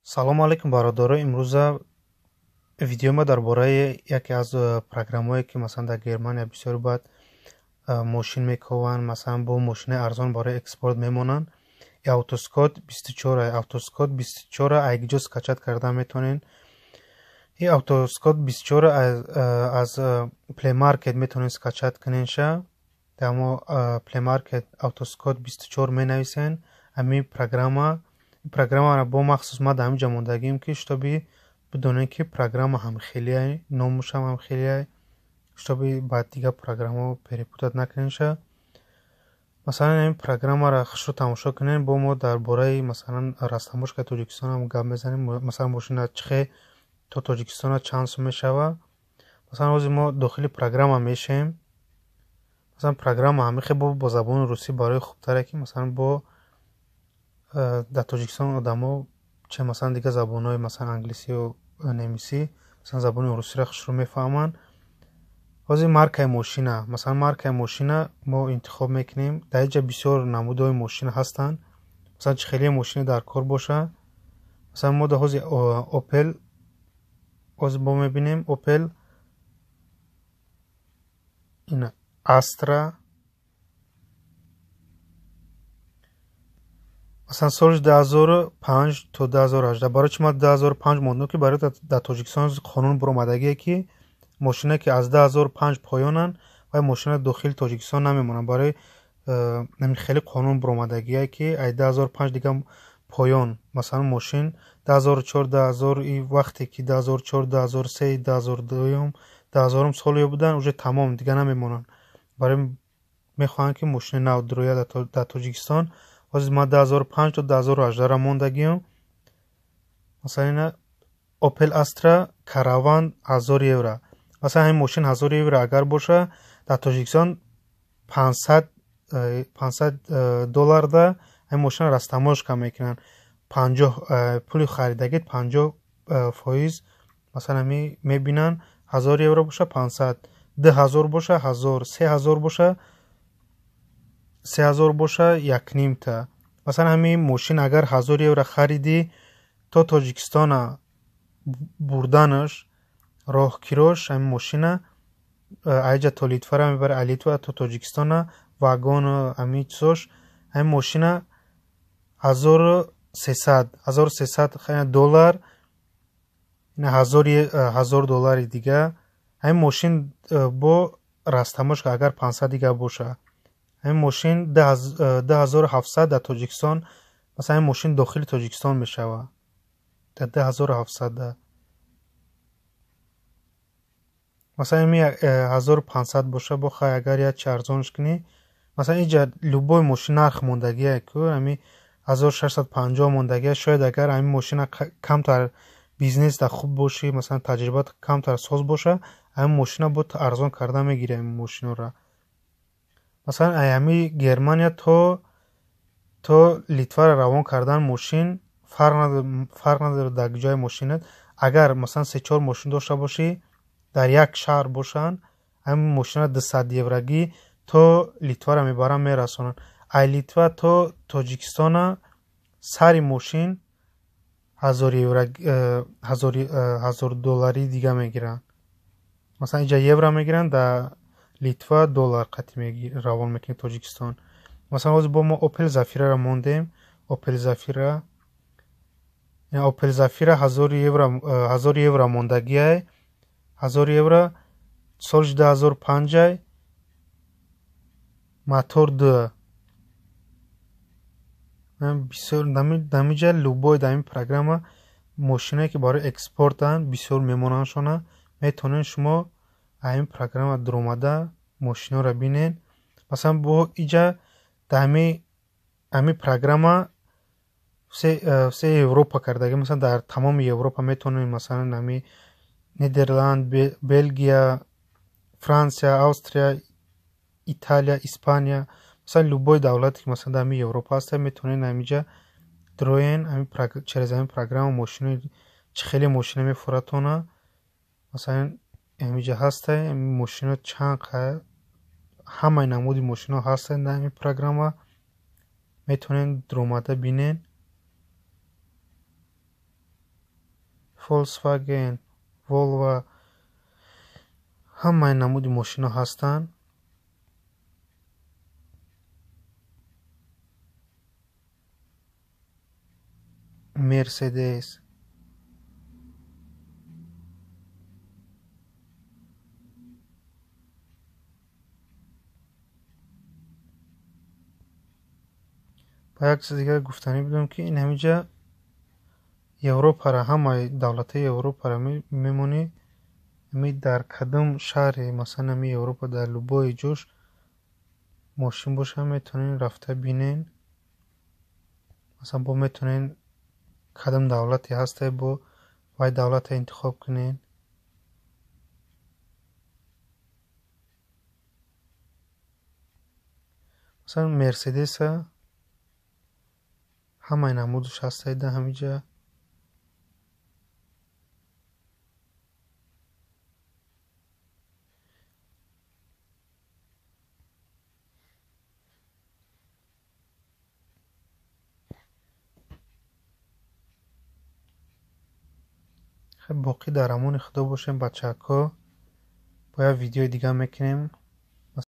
Салому алайкум, бародаро. Имрӯза видеои ма дар бораи яке аз программаҳое, ки масалан дар Германия бисёр баъд мошин мекованд, масалан бо мошинаи арзон барои экспорт мемонанд. AutoScout 24. AutoScout 24 айгиҷо скачать карда метавонед. И AutoScout 24 аз Play Market метавонед скачать кунедша. Дар мо Play Market AutoScout 24 менависен. Ҳамин программаро бо махсус ма дар ҳамин ҷо мондагием, ки чтобы бидонед, ки программа ҳамхелиай, номушам ҳамхелиай, чтобы ба дигар программаҳо перепутать накунедша. Масалан, ҳамин программаро хушрӯ тамошо кунед. Бо мо дар бораи, масалан, растаможкаи Тоҷикистонам гап мезанем. Масалан, мошина чихе то Тоҷикистона чанд сум мешава. Масалан, ҳозир мо дохили программа мешавем. Масалан, программа ҳамихе бо забони русӣ барои хубтаре, ки масалан бо дар Тоҷикистон одамо че масалан дигар забонҳои, масалан, англисию немисӣ, масалан, забони русиро хушрӯ мефаҳманд. Ҳозир маркаи мошина, масалан, маркаи мошина мо интихоб мекунем. Дар инҷа бисёр намудҳои мошина ҳастанд. Масалан, чӣ хеле мошина дар кор боша. Масалан, мо дар ҳозир Опел, ҳозир мо мебинем Опел ина Астра. Масалан, соли 2005 то 2018. Барои чӣ ман 2005 мондам? Ки барои дар Тоҷикистон қонун баромадагие, ки мошине, ки аз 2005 поёнанд, вай мошина дохили Тоҷикистон намемонанд. Барои ҳамин хеле қонун баромадагие, ки аз 2005 дига поён, масалан, мошин 2004, 2000, и вақте ки 2004, 2003, 2002, 2000 соле буданд, уже тамом, дига намемонанд. Барои мехоҳанд, ки мошини нав дурояд дар Тоҷикистон. Ҳозир ман 2005 то 2018 мондагиам. Масалан, ина Opel Astra Caravan 1000 евро. Масалан, ҳамин мошин 1000 евро агар боша, дар Тоҷикистон 500 долларда ҳамин мошина растаможка мекунанд. 50 пули харидагит 50%, масалан, ҳамин мебинанд. 1000 евро боша 500, 2000 боша 1000, 3000 боша, 3000 боша якнимта. Масалан, ҳамин мошин агар 1000 евро харидӣ, то Тоҷикистона бурданаш, роҳкирош ҳамин мошина айҷа то Литвара мебара, аз Литва то Тоҷикистона вагону ҳамин чизош, ҳамин мошина 1300, 1300 доллар, 1000 доллари дига. Ҳамин мошин бо растаможка агар 500 дига боша, ҳамин мошин 2700 дар Тоҷикистон, масалан, ҳамин мошин дохили Тоҷикистон мешава дар 2700. Масалан, ҳамин 1500 боша, бо хай агар як чи арзонш кунӣ, масалан, инҷа любой мошин нарх мондагие ку ҳамин 1650 мондагие. Шояд агар ҳамин мошина камтар бизнесда хуб бошӣ, масалан, таҷрибат камтар соз боша, ҳамин мошина бо арзон карда мегирӣ ҳамин мошинора. Масалан, ҳамин Германия то Литваро равон кардан мошин фарқ надорад дар ҷои мошинат. Агар, масалан, се-чор мошин дошта бошӣ, дар як шаҳр бошанд, ҳамин мошина 200 еврогӣ то Литваро мебаранд, мерасонанд. Ай Литва то Тоҷикистона сари мошин 1000 евро, 1000 доллари дига мегиранд. Масалан, инҷа евро мегиранд, дар Литва доллар қатъи равон мекунед Тоҷикистон. Масалан, ҳозир бо мо Opel Zafira-ро мондем. Opel Zafira, Opel Zafira 1000 евро, 1000 евро мондагиай. 1000 евро, соли 2005, мотор ду. Бисёр дамиҷа любой дар ин программа мошиное, ки барои экспортанд, бисёр мемонандшона. Метавонед шумо ҳамин программа дуромада мошиноро бинед. Масалан, бо иҷа дар ҳамин программа все Европа кардаги. Масалан, дар тамоми Европа метавонед, масалан, ҳамин Нидерланд, Белгия, Франсия, Австрия, Италия, Испания, масалан, любой давлате, ки масалан дар ҳамин Европа ҳаста, метавонед ҳаминҷа дроен, через ҳамин программа мошино чӣ хеле мошина мефуратона. Масалан, ҳаминҷа ҳаста ҳамин мошино чанд, ҳамаи намуди мошино ҳастанд дар ҳамин программа. Метавонед дуромада бинед. Volkswagen, Volvo, ҳамаи намуди мошинҳо ҳастанд. Мерседес, ба як чиз дигар гуфтанӣ будам, ки ин ҳаминҷа Европара, ҳамаи давлатҳои Европара мемонӣ, ами дар кадом шаҳре, масалан, ами Европа дар любой ҷош мошин боша, метавонен рафта бинен. Масалан, бо метавонен кадом давлате ҳасте, бо вай давлате интихоб кунен. Масалан, Мерседеса ҳамаи намудаш ҳасте дар ҳаминҷа. Боқӣ дар амони Худо бошем, бачаҳако. Бо як видеои дига мекунем.